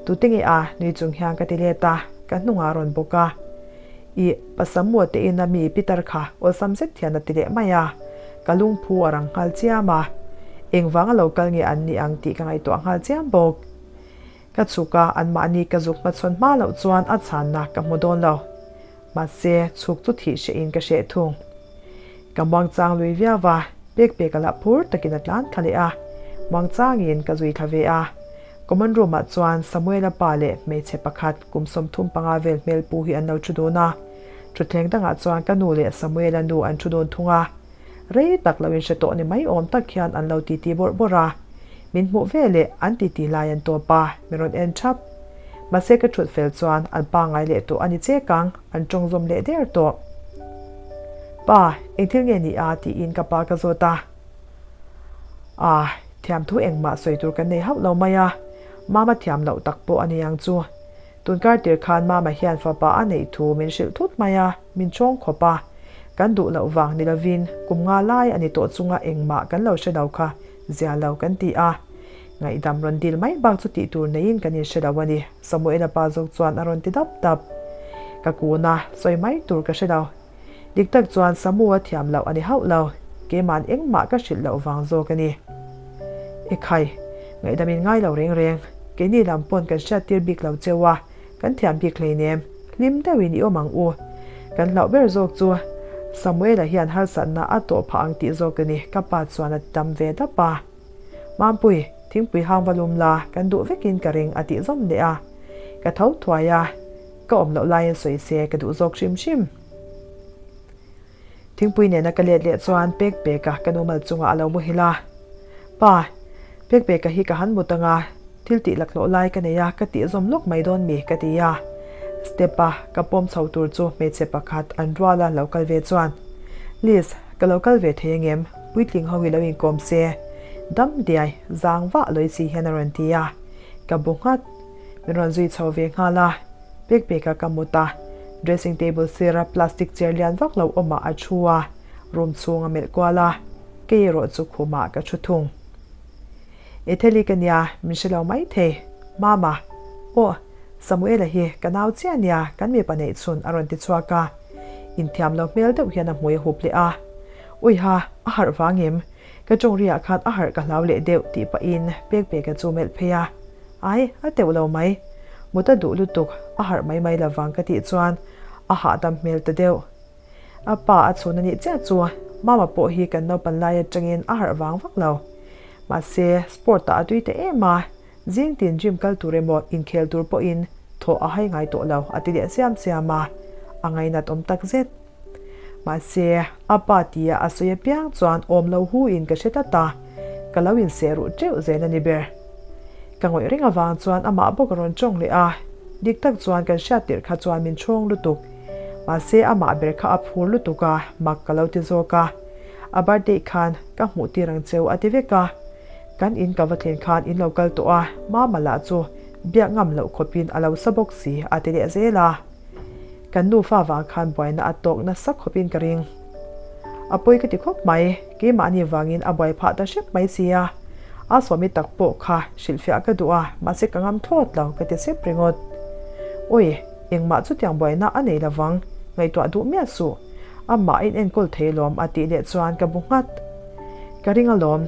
Tute nge a? nui chung hian ka ti let a, ka hnungah a rawn bawk a. Ih, Pasamua te ina mi Peter kha awlsam zet hian a ti leh mai a, ka lungphu a rang nghal chiam a. Engvanga lo kal nge an nih ang tih ka ngaihtuah nghal chiam bawk. Ka chhuk a, anmahni ka zuk hmachhawn hma loh chuan a chhanna ka hmu dawn lo. Mahse, chhuk chu thih hrehin ka hreh thung. Ka muangchang lui viau va, pek pek a lah phur takin a tlan thla leh a, muangchangin ka zui thla ve a. Common room ah chuan Samuela pa leh hmeichhe pakhat kum 35 vel hmel pu hi an lo thu dun a, thutthleng dangah chuan ka nu leh Samuela nu an thu dun thung a. Rei tak lo inhre tawh ni mai awm tak hian an lo titi bawrh bawrh a, min hmuh ve leh an titi lai an tawp a, min rawn en thap. Mahse ka thut fel chuan an pangngai leh tawh a ni chek ang, an tawng zawm leh der tawh. Pa, engthil nge ni a? tiin ka pa ka zawt a. Ah, thiamthu engmah sawi tur kan nei hauh lo mai a, Mama thiam loh tak pawh a ni ang chu. Tunkar tir khan Mama hian fapa a neih thu min hrilh thut mai a, min chawng khawp a. Kan duh loh vang ni lovin kum nga lai a ni tawh chunga engmah kan lo hre lo kha zia lo kan ti a. Ngaihdam rawn dil mai bak chu tih tur neiin kan inhre lo a ni, Samuela pa zawk chuan a rawn ti dap dap. Ka kun a, sawi mai tur ka hre lo. Dik tak chuan Samu a thiam loh a ni hauh lo, keima'n engmah ka hrilh loh vang zawk a ni. Ekhai, ngaihdam in ngai lo reng reng, keini lam pawn kan hriattir bik lo cheu a, kan thiam bik hleinem, hlim deuhin i awm ang u. Kan hlauh ber zawk chu Samuela hian harsatna a tawh phah ang tih zawk a ni, ka pa chuan a ti dam ve dap a. Mampui, thingpui hang va lum la, kan duh vekin ka ring a tih zawm leh a. Ka tho thuai a, ka awm loh laiin sawi se ka duh zawk hrim hrim. Thingpui nena ka let leh chuan pek peka ka nu mal chungah a lo muhil a. Pa, pek peka hi ka han mut anga, thil tih laklawh lai ka nei a, ka tih zawm lawk mai dawn mi ka ti a. Step a ka pawm chho tur chu hmeichhe pakhat an ruala lo kal ve chuan, Liz, ka lo kal ve thei angem? Puitling ho hi lo inkawm se, dam diai zang vah lawi si hian a rawn ti a. Ka bu nghat. Min rawn zui chho ve nghal a. Pek peka ka mut a, dressing table sira plastic chair lian vak lo awmah a thu a, room chhung a melh kual a, kei erawh chu khumah ka thu thung. Etheli ka nia, min hre lo mai thei. Mama, Aw, Samuela hi ka nau chiah nia, kan mipa neih chhun a rawn ti chhuak a. Inthiam lo hmel deuh hian a hmui a hup leh a. Uiha, a harh vang em? Ka tawngriah khan a harh ka hlau leh deuh tih pahin Pekpeka chu melh phei a. Ai, a teuh lo mai. Mut a duh lutuk, a harh mai mai lovang ka tih chuan a hahdam hmel ta deuh. A pa a chhun a nih chiah chu Mama pawh hi kan naupan lai atangin a harh vang vak lo. Mahse, sport ah a tui ta em a, zing tin gym kal tur emaw inkhel tur pawhin thawh a hai ngai tawh lo a ti leh siam siam a, a ngainat awm tak zet. Mahse, a pa tia a sawi apiang chuan awm lo hu in ka hre tlat a, ka lo inseh ruh teuh zel a ni ber. Ka ngawih reng avang chuan amah bawk a rawn tawng leh a, dik tak chuan kan hriat tirh kha chuan min chhawng lutuk. Mahse, amah ber kha a phur lutuk a, mak ka lo ti zawk a. A birthday khan ka hmuh tir ang cheu a ti vek a. Kan in ka va thlen khan in lo kal tawh a, mama lah chu biak ngam loh khawpin a lo sa bawk si a ti leh zel a. Kan nufa vang khan buaina a tawk nasa khawpin ka ring. A pawi ka ti khawp mai, keimahni vangin a buai phah ta hrep mai si a. A sawmi tak pawh kha hrilhfiah ka duh a, mahse ka ngam thlawt lo ka ti sep ringawt. Awi, engmah chutiang buaina a nei lovang, ngaihtuah duh miah suh. Amah a inenkawl thei lawm a tih leh chuan ka bu nghat. Ka ring alawm,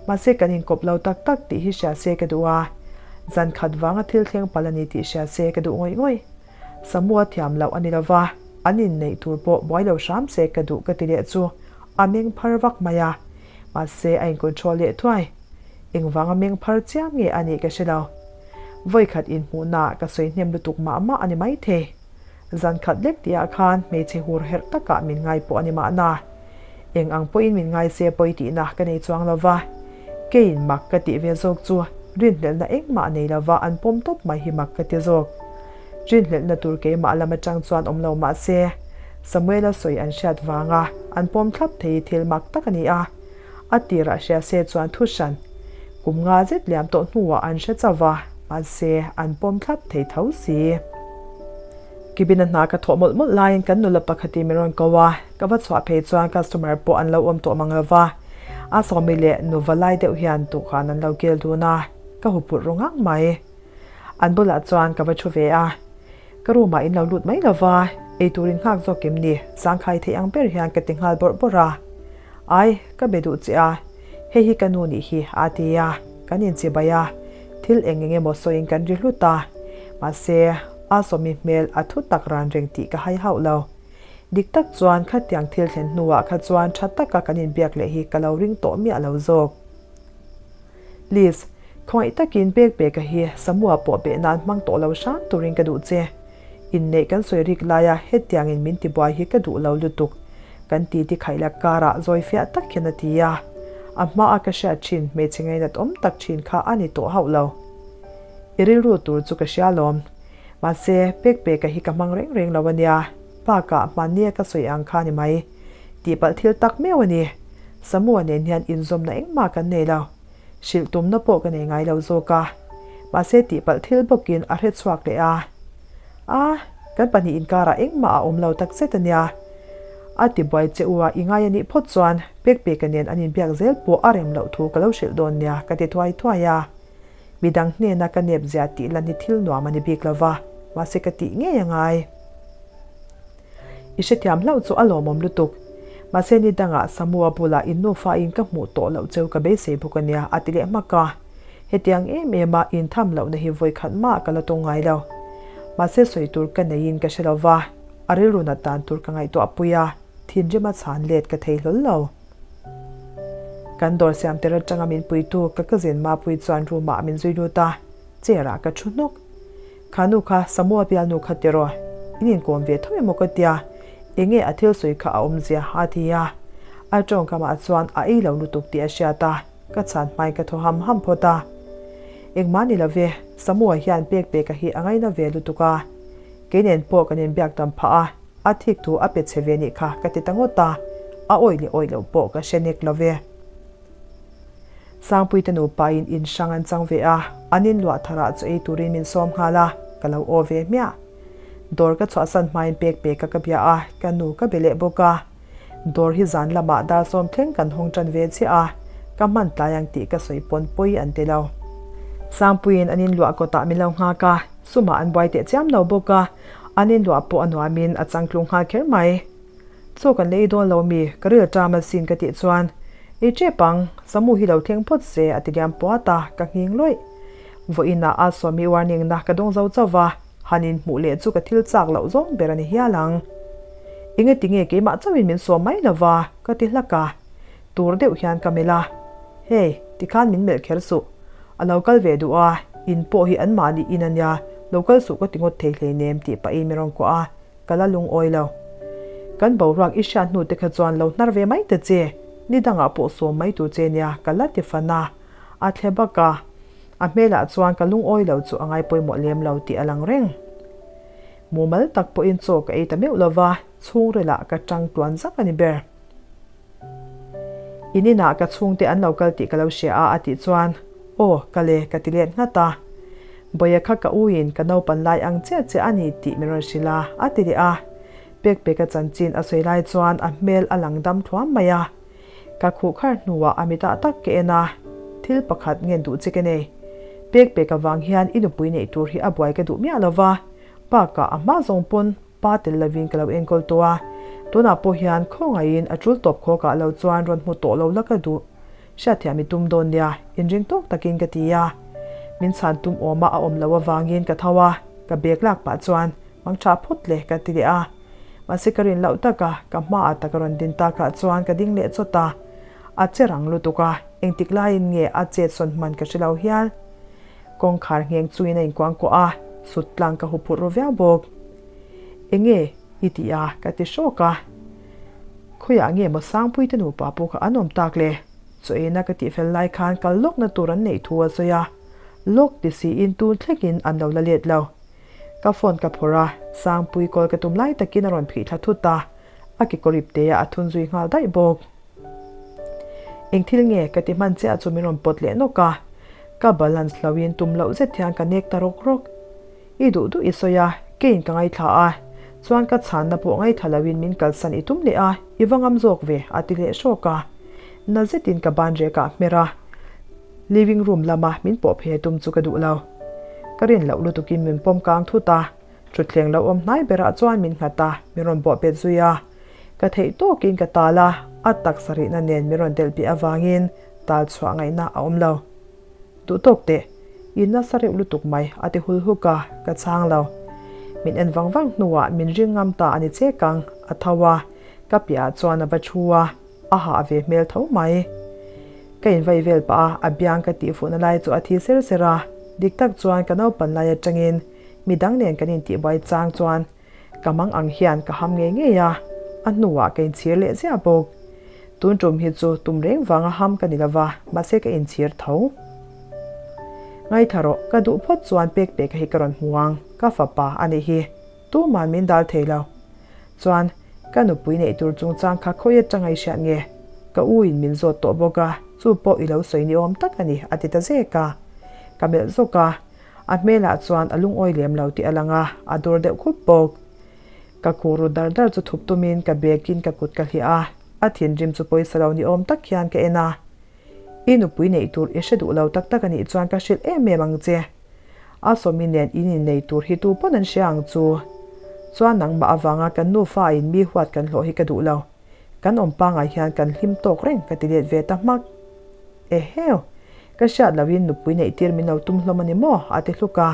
mahse kan inkawp lo tak tak tih hi hria se ka duh a. Zan khat vanga thil thleng palh a ni tih hria se ka duh ngawih ngawih. Samua thiam loh a ni lova, an inneih tur pawh buai lo hram se ka duh ka ti leh chu a meng phar vak mai a, mahse a incontrol leh thuai. Engvang a meng phar chiam nge a nih ka hre lo. Vawikhat inhmuhnaah ka sawi hnem lutuk mah mah a ni maithei. Zan khat lek tihah khan hmeichhe hur herh takah min ngai pawh a ni mahna. Eng ang pawhin min ngai se pawi tihna ka nei chuang lova, keiin mak ka tih ve zawk chu rinhlelhna engmah nei lova an pawm tawp mai hi mak ka ti zawk. Rinhlelhna tur keimah lam atang chuan awm lo mah se, Samuela sawi an hriat vanga an pawm thlap thei thil mak tak a ni a. A tirah hria se chuan thu hran kum nga zet liam tawh hnuah an hre chauh va, mahse an pawm thlap thei tho si. Kibina hna ka thawh mawlh mawlh laiin kan nula pakhatin min rawn ko a, ka va chhuah phei chuan customer pawh an lo awm tawh mang lo va, a sawmi leh nuva lai deuh hian tukhan an lo kil dun a, ka hupurh ru ngang mai. An bulah chuan ka va thu ve a, ka room ah in lo lut mai lo va, eitur in nghak zawk em ni, zangkhai theih ang ber hian ka ti nghal bawrh bawrh a. Ai, ka be duh che a, hei hi ka nu nih hi a ti a, kan inchibai a, thil eng eng emaw sawiin kan ri hlut a, mahse, a sawmi hmel a thu tak ran reng tih ka hai hauh lo. Dik tak chuan khatiang thil thlen hnuah kha chuan tha taka kan inbiak leh hi ka lo ring tawh miah lo zawk. Please, khawngaih takin pek peka hi Samua pawh beh nan hmang tawh lo hram turin ka duh che. Inneih kan sawi rik laia hetiangin min tibuai hi ka duh lo lutuk. Kan titi khaih karah zawi fiah tak hian a ti a. A hmaa ka hriat thin hmeichhe ngainat awm tak thin kha a ni tawh hauh lo. I rilru tur chu ka hria lawm. Mahse, pek peka hi ka hmang reng reng lo a nia. Bakah hmannia ka sawi ang kha a ni mai. Tihpalh thil tak meuh a ni. Samua nen hian inzawmna engmah kan nei lo. Hrilh tumna pawh ka nei ngai lo zawk a. Mahse tihpalh thil bawkin a hre chhuak leh a. A, kan pahnih inkarah engmah a awm lo tak zet a nia. A ti buai che u a, i ngai a nih phawt chuan Pekpeka nen an inbiak zel pawh a rem loh thu ka lo hrilh dawn nia ka ti thuai thuai a. Midang hnena ka nep zia tih lan hi thil nuam a ni bik lo va, mahse ka tih ngei a ngai. I hrethiam hlauh chu a lawmawm lutuk. Mahse ni dangah Samua bulah in nufa in ka hmuh tawh loh cheu ka beisei bawk a nia a ti leh hmak a. Hetiang em em a intham lohna hi vawi khat mah ka la tawng ngai lo. Mahse sawi tur ka neiin ka hre lo va, a rilru nat dan tur ka ngaihtuah pui a, thinrim a chhan let ka thei hlawl lo. Kan dawr siam tir atanga min puitu ka cousin Mapui chuan room ah min zui lut a, chair ah ka thu hnawk. Kha nu kha Samoa bialnu kha tiraw, in inkawm ve tho emaw ka tia, enge a thil sawi kha a awmzia a ti a. A tawngkamah chuan a ei lo lutuk tih a hriat a, ka chhan hmain ka thaw ham ham phawt a. Engmah ni love, Samoa hian pek peka hi a ngaina ve lutuk a. Kei nen pawh kan inbiak tam phah a, a thik thu a pe chhe ve nih kha ka ti ta ngawt a, a awih leh awih loh pawh ka hre nek love. Sangpuite nupain in hrang an chang ve a, an in luah tharah chu ei turin min sawm nghal a, ka lo aw ve hmiah. Dawr ka chhuahsan hmain pek peka ka bia a, ka nu ka be leh bawk a. Dawr hi zan lamah dar sawm thleng kan hawng tan ve chiah a, ka hman tlai ang tih ka sawi pawn pawi an ti lo. Sangpuiin an in luah kawtah min lo nghak a, sumah an buai teh chiam lo bawk a, an in luah pawh a nuamin a changtlung nghal kher mai. Chaw kan la ei dawn lo mi, ka ril ṭam asin ka tih chuan, Ei ṭep ang, Samu hi lo thleng phawt se a ti liam puat a, ka nghing lawih. Vawiinah a sawmi warning na ka dawng zo chauh va, han inhmuh leh chu ka thil chak loh zawng ber a ni hial ang. Engati nge keimah chauhin min sawm mai lo va, ka ti hlak a. Tur deuh hian ka melh a, Hey, tikhan min melh kher suh. A lo kal ve duh a, in pawh hi anmahni in a nia, lo kal suh ka ti ngawt thei hleinem tih pahin min rawn kuah a. Ka la lungawi lo. Kan boruak i hriat hnu te kha chuan lo hnar ve mai ta che, ni dangah pawh sawm mai tur che nia ka la ti fan a, a thle bak a. A hmelah chuan ka lungawi lo chu a ngai pawimawh lem lo tih a lang reng. Mumal tak pawhin chaw ka ei ta meuh lo va, chhungrilah ka tang tluan zak a ni ber. In inah ka chhungte an lo kal tih ka lo hria a a tih chuan, Aw, ka le, ka ti let nghat a. Bawia kha ka uiin ka naupan lai ang chiah chiah a ni tih min rawn hrilh a, a ti leh a. Pek peka chanchin a sawi lai chuan a hmel a lang dam thluam mai a. Ka khuh khar hnuah a mitah tak ka en a, Thil pakhat ngen duh che ka nei. Pek pek avang hian i nupui neih tur hi a buai ka duh miah lo va, bakah a hma zawng pawn Pa tel lovin ka lo enkawl tawh a, tunah pawh hian khawngaihin a tul tawp khawkah lo chuan rawn hmu tawh lo la ka duh. Hriatthiam i tum dawn nia, inring tawk takin ka ti a. Min chhan tum awma a awm loh avangin ka tho a, ka bag lak pah chuan mang tha phawt le ka ti leh a. Mahse ka rin loh taka ka hmaah tak a rawn din takah chuan ka ding leh chawt a, a che rang lutuk a, engtik laiin nge a chet sawn hman ka hre lo hial. Kawngkhar ngheng chungin a inkuangkuah a, sut tlang ka huphurh ru viau bawk. Enge i ti a? ka ti hrawk a. Khawiah nge maw Sangpui te nupa pawh kha an awm tak le? Chaw eina ka tihfel lai khan kal lawkna tur an neih thu a sawi a, lawk ti siin tun thlekin an lo la let lo. Ka phone ka phawrh a, Sangpui call ka tum lai takin a rawn phih thla thut a, a kekawr ip te ah a thun zui nghal daih bawk. Eng thil nge ka ti hman chiah chu min rawn pawt leh nawk a, ka balance lo in tum loh zet hian ka nek ta rawk rawk. I duh duh i sawi a, keiin ka ngaithla a, chuan ka chhanna pawh ngaithla lo in min kalsan i tum leh a, i va ngam zawk ve a ti leh hrawk a. Na zetin ka ban rek ah hmer a, living room lama min pawh phei a tum chu ka duh lo. Ka rin loh lutukin min pawm kang thut a, Thutthleng lo awm hnai berah chuan min nghat a, min rawn bawh bet zui a. Ka theih tawkin ka tal a, a taksa rihna nen min rawn delh bih avangin tal chhuah ngaihna a awm lo. Duh tawk teh, i nasa reuh lutuk mai, a ti hul huk a, ka chhang lo. Min en vang vang hnuah min ring ngam ta a ni chek ang, a tho a, ka piahah chuan a va thu a, a hah ve hmel tho mai. Ka invai vel pah a, a biang ka tihfuhna lai chu a thi ser ser a, dik tak chuan ka naupan lai atangin Mi dang nen kan intihbuai chang chuan ka mang ang hian ka ham ngei ngei a, a hnuah ka inchhir leh ziah bawk. Tun tum hi chu tum reng vanga ham ka ni lova, mahse ka inchhir tho. Ngaithla rawh, ka duh phawt chuan pek pek hi ka rawn hmu ang, ka fapa a nih hi. Tuman min dal thei lo. Chuan, ka nupui neih tur chungchang kha khawi atanga i hriat nge? Ka u in min zawt tawh bawk a, chu pawh i lo sawi ni awm tak a ni, a ti ta zek a. Ka melh zawk a. A hmelah chuan a lungawi lem lo tih a lang a, a dur deuh khup bawk. Ka khuh ru dar dar chu thup tumin ka bag in ka kut ka hliah a, a thinrim chu pawisa lo ni awm tak hian ka en a. I nupui neih tur i hre duh lo tak tak a nih chuan ka hrilh em em ang che. A sawmi nen in innei tur hi tu pawn an hria ang chu. Chuan nangmah avanga kan nufa in mi huat kan hlawh hi ka duh lo. Kan awm pangai hian kan hlim tawk reng ka ti let ve ta hmak. Eheu! Ka hriat lohin nupui neih tir min lo tum hlawm a ni maw? a ti hluk a.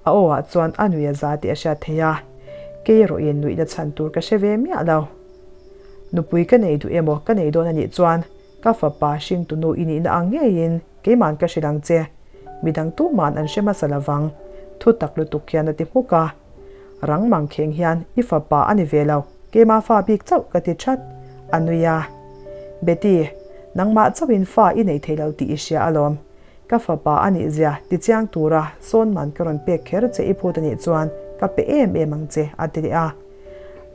A aw ah chuan a nui a za tih a hriat theih a. Kei erawhin nuihna chhan tur ka hre ve miah lo. Nupui ka nei duh emaw ka nei dawn a nih chuan ka fapa hringtunu i nihna ang ngeiin keiman ka hrilh ang che. Midang tuman an hre hmasa lovang. Thu tak lutuk hian a ti hmuk a. Rang mang kheng hian i fapa a ni ve lo, keima fa bik chauh ka ti that, a nui a. Betty, nangmah chauhin fa i nei thei lo tih i hria alawm. Ka fapa a nih zia ti chiang tura sawn man ka rawn pek kher che i phut a nih chuan ka pe em em ang che, a ti leh a.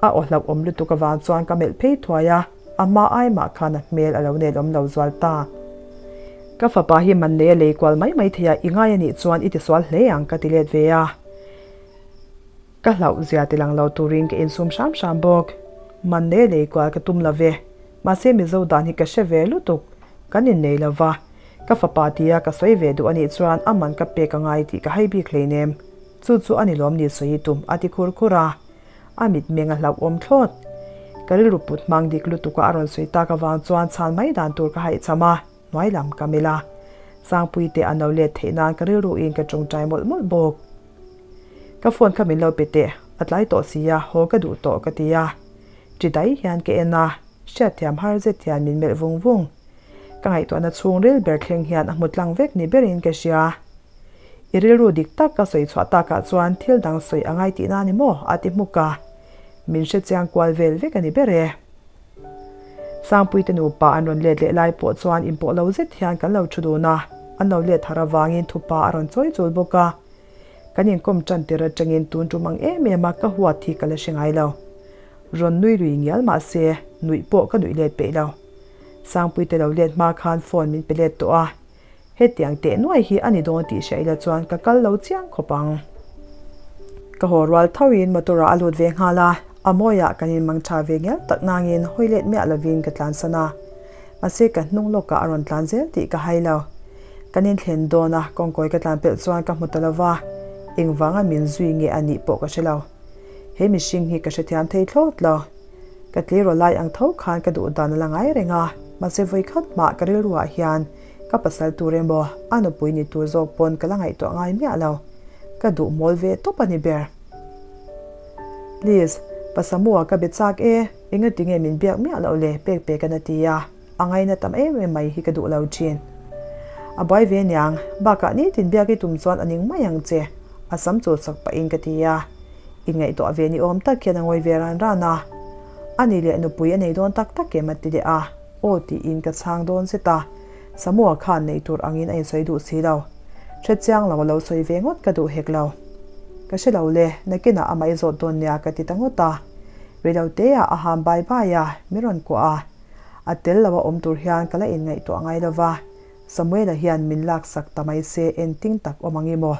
A aw hlauhawm lutuk avang chuan ka melh phei thuai a, a hma ai mah khan a hmel a lo nelawm lo zual ta. Ka fapa hi man nei a lei kual mai mai thei a, i ngai a nih chuan i tisual hle ang ka ti let ve a. Ka hlauh zia ti lang lo turin ka insum hram hram bawk. Man nei lei kual ka tum lo ve. Mahse Mizo dan hi ka hre ve lutuk. Kan innei lo va. Ka fapa tia ka sawi ve duh a nih chuan a man ka pek a ngai tih ka hai bik hleinem. Chu chu a ni lawm ni sawi i tum a ti khur khur a. A mitmeng a hlauhawm thlawt. Ka rilru put hmang dik lutuka a rawn sawi tak avang chuan chhan mai dan tur ka haihcham a, hnuai lam ka melh a. Sangpuite an lo let theih nan ka rilruin ka tawngtai mawlh mawlh bawk. Ka phone kha min lo pe teh, a tlai tawh si a, haw ka duh tawh ka ti a. Ṭi dai hian ka en a, hriatthiam har zet hian min melh vung vung. Ka ngaihtuahna chhungril ber thleng hian a hmu tlang vek ni berin ka hria. I rilru dik tak ka sawi chhuah takah chuan thil dang sawi a ngai tihna a ni maw? a ti hmuk a. Min hre chiang kual vel vek a ni ber e. Sangpuite nupa an rawn let leh lai pawh chuan inpawh lo zet hian kan lo thu dun a, an lo let har avangin thupa a rawn chawi chul bawk a. Kan inkawm tan tir atangin tun tum ang em em a ka huat hi ka la hre ngai lo. Rawn nui lui ngial mah se, nuih pawh ka nuih let peih lo. Sangpuite lo let hma khan phone min pe let tawh a, Hetiang teh nuai hi a ni dawn tih hria ila chuan ka kal lo chiang khawp ang. Ka haw rual thoin motor ah a lut ve nghal a, a mawiah kan inmang tha ve ngial tak nangin hawi let miah lovin ka tlansan a. Mahse ka hnung lawkah a rawn tlan zel tih ka hai lo. Kan inthlen dawn a, kawngkawi ka tlan pelh chuan ka hmu ta lo va, engvanga min zui nge a nih pawh ka hre lo. He mihring hi ka hrethiam thei thlawt lo. Ka tleiraw lai ang tho khan ka duh dan a la ngai reng a, mahse vawikhat mah ka rilruah hian Ka pasal tur emaw, a nupui ni tur zawk pawn ka la ngaihtuah ngai miah lo. Ka duh mawl ve tawp a ni ber. Please, Pasamua ka be chak e, engati nge min biak miah loh le pek pek an a ti a, a ngaina tam em em mai hi ka duh lo thin. A buai ve niang, bakah nitin biak i tum chuan a ning mai ang che, a sam chul sak pahin ka ti a. Inngaihtuah ve ni awm tak hian a ngawi ve ran ran a. A ni leh nupui a nei dawn tak tak em a ti leh a. Aw tiin ka chhang dawn zet a, Samoa khan nei tur angin a insawi duh si lo. Hre chiang lo a lo sawi ve ngawt ka duh hek lo. Ka hre lo le, nakinah amah i zawt dawn nia ka ti ta ngawt a. Reiloteah a ham bai bai a, min rawn kuah a. A tel lo a awm tur hian ka la inngaihtuah ngai lo va, Samuela hian min laksak ta mai se engtin tak awm ang i maw?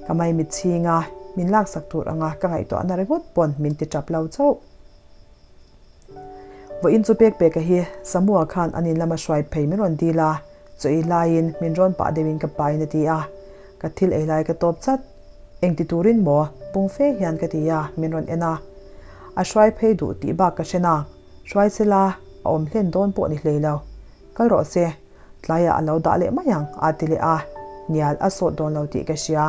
Ka maimit chhing a, min laksak tur anga ka ngaihtuahna ringawt pawn min ti tap lo chauh. Vawiin chu pek peka hi Samua khan an in lama hruai phei min rawn dil a, chaw ei laiin min rawn pah deuhin ka pain a ti a, ka thil ei lai ka tawp chat. Engti turin maw? Pung fe hian ka ti a, min rawn en a. A hruai phei duh tih bak ka hre nang, hruai se la, a awm hlen dawn pawh ni hlei lo. Kal rawh se, tlaiah a lo dah leh mai ang a ti leh a, nial a sawt dawn lo tih ka hria.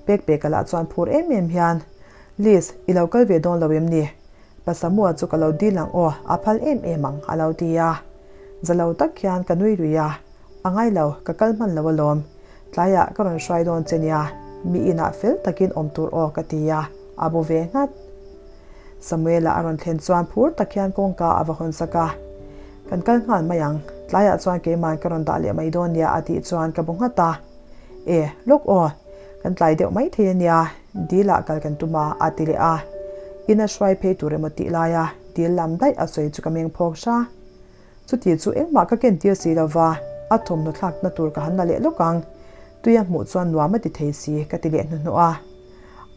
Pek peka lah chuan phur em em hian, Liz, i lo kal ve dawn lo em ni? Pasamua chu ka lo dil ang aw, a phal em em ang, a lo ti a. Za lo tak hian ka nui lui a, A ngai lo, ka kal hman lo alawm. Tlaiah ka rawn hruai dawn che nia, mi inah fel takin awm tur aw ka ti a, a bu ve nghat. Samuela a rawn thlen chuan phur tak hian kawngka a va hawn sak a, Kan kal nghal mai ang, tlaiah chuan keima'n ka rawn dah leh mai dawn nia a tih chuan ka bu nghat a. E, lawk aw, kan tlai deuh mai thei a nia, dil ah kal kan tum a, a ti leh a. Ina hruai phei tur emaw tih laia dil lam daih a sawi chu ka meng phawk hra. Chuti chu engmah ka ken tir si lova, a thawmhnaw thlakna tur ka han la leh lawk ang. Tui a hmuh chuan nuam a ti thei si, ka ti leh hnuhnawh a.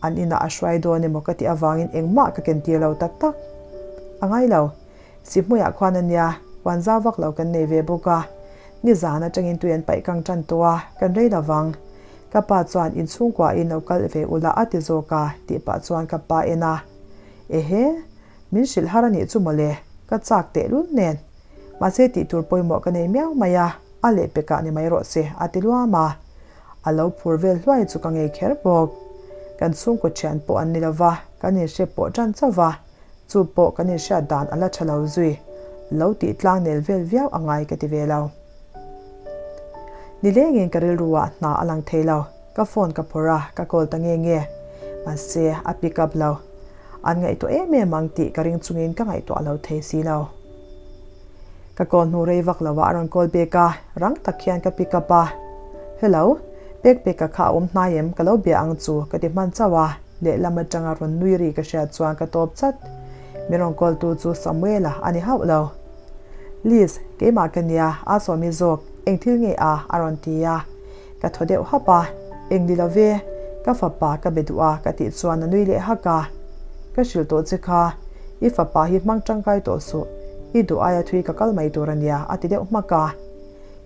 An inah a hruai dawn emaw ka tih avangin engmah ka ken tir lo tak tak. A ngai lo. Sihhmuiah khuan a nia, huan zau vak lo kan nei ve bawk a. Nizan atangin tui an paih kang tan tawh a, kan rei lo vang. Ka pa chuan inchhungkuahin lo kal ve ula a ti zawk a, tih pah chuan ka pa en a. Ehe, min hrilh har a nih chu mawle, ka chak tehlul nen. Mahse tih tur pawimawh ka nei miau mai a, a lehpekah ni mai rawh se, a ti luam a. A lo phur vel hluai chu ka ngei kher bawk. Kan chhungkaw thian pawh an ni lova, kan inhre pawh tan chauh va. Chu pawh kan inhriat dan a la tha lo zui. Lo tih tlang nel vel viau a ngai ka ti ve lo. Nilengin ka rilru ah hna a lang thei lo. Ka phone ka phawrh a, ka call ta nge nge. Mahse, a pick up lo. An ngaihtuah em em ang tih ka ring chungin ka ngaihtuah lo thei si lo. Ka call hnu rei vak lo ah a rawn call bek a, rang tak hian ka pick up a. Hello, pek peka kha a awm hnai em? Ka lo bia ang chu ka ti hman chauh a. Lehlam atanga rawn nui ri ka hriat chuan ka tawp chat. Min rawn call tu chu Samuela a ni hauh lo. Liz, keimah ka nia, a sawmi zawk, eng thil nge a? a rawn ti a. Ka thaw deuh hap a, Eng ni lo ve, ka fapa ka be duh a ka tih chuan a nui leh hak a. Ka hrilh tawh che kha, i fapa hi hmang tangkai tawh suh, i duh aia thui ka kal mai tur a nia a ti deuh hmak a.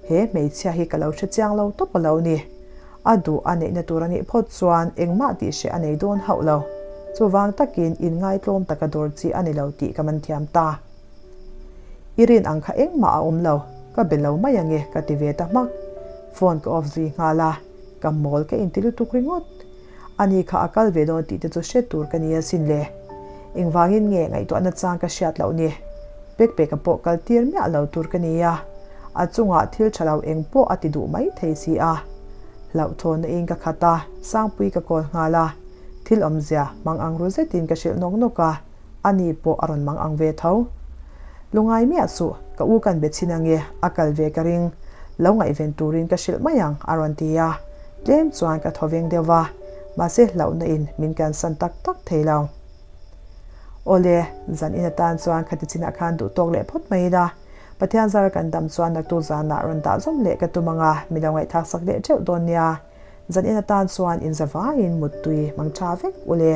He hmeichhia hi ka lo hre chiang lo tawp a lo ni. A duh a neihna tur a nih phawt chuan engmah tih hreh a nei dawn hauh lo. Chuvang takin inngaitlawm taka dawr chi a ni lo tih ka man thiam ta. I rin ang kha engmah a awm lo, ka be lo mai ange ka ti ve ta hmak. Phone ka off zui nghal a, ka mawl ka inti lutuk ringawt. Ani kha a kal ve dawn tih te chu hre tur ka ni asin le. Engvangin nge ngaihtuahna chang ka hriat loh ni? Pekpeka pawh kal tir miah lo tur ka ni a, a chungah thil tha lo eng pawh a ti duh mai thei si a. Hlauhthawnna in ka khat a, Sangpui ka call nghal a, thil awmzia hmang ang ru zetin ka hrilh nawk nawk a, ani pawh a rawn mang ang ve tho. Lungai miah suh, ka u kan be chhin ange, a kal ve ka ring, lo ngaihven turin ka hrilh mai ang, a rawn ti a. Tlem chuan ka thaw veng deuh va, mahse hlauhna in min kansan tak tak thei lo. Awle, zan in atan chuan khati chinah khan duh tawk leh phawt mai ila, Pathian zara kan dam chuan naktuk zanah rawn dah zawm leh ka tum anga mi lo ngaihthlak sak leh teuh dawn nia. Zan in atan chuan inzavaiin muttui mang tha vek ule.